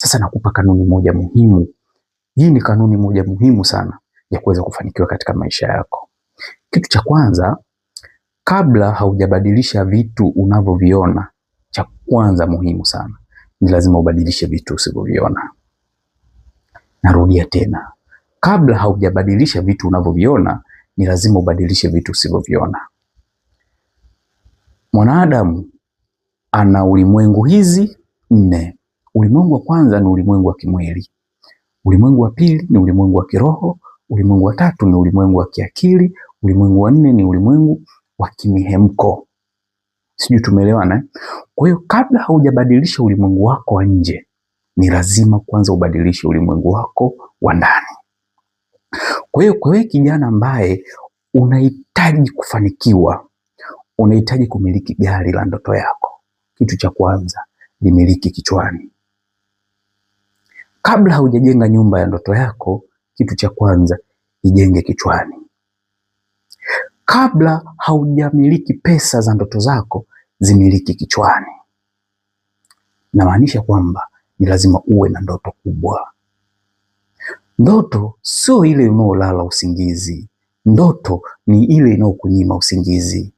Sasa nakupa kanuni moja muhimu. Hii ni kanuni moja muhimu sana ya kuweza kufanikiwa katika maisha yako. Kitu cha kwanza, kabla haujabadilisha vitu unavyoviona, cha kwanza muhimu sana ni lazima ubadilishe vitu usivyoviona. Narudia tena, kabla haujabadilisha vitu unavyoviona, ni lazima ubadilishe vitu usivyoviona. Mwanadamu ana ulimwengu hizi nne. Ulimwengu wa kwanza ni ulimwengu wa kimwili, ulimwengu wa pili ni ulimwengu wa kiroho, ulimwengu wa tatu ni ulimwengu wa kiakili, ulimwengu wa nne ni ulimwengu wa kimihemko. Sijui tumeelewana eh? Kwa hiyo kabla haujabadilisha ulimwengu wako wa nje, ni lazima kwanza ubadilishe ulimwengu wako wa ndani. Kwa hiyo kwa wewe kijana ambaye unahitaji kufanikiwa, unahitaji kumiliki gari la ndoto yako, kitu cha kwanza limiliki kichwani. Kabla haujajenga nyumba ya ndoto yako, kitu cha kwanza ijenge kichwani. Kabla haujamiliki pesa za ndoto zako, zimiliki kichwani. Namaanisha kwamba ni lazima uwe na ndoto kubwa. Ndoto sio ile unaolala usingizi. Ndoto ni ile inayokunyima usingizi.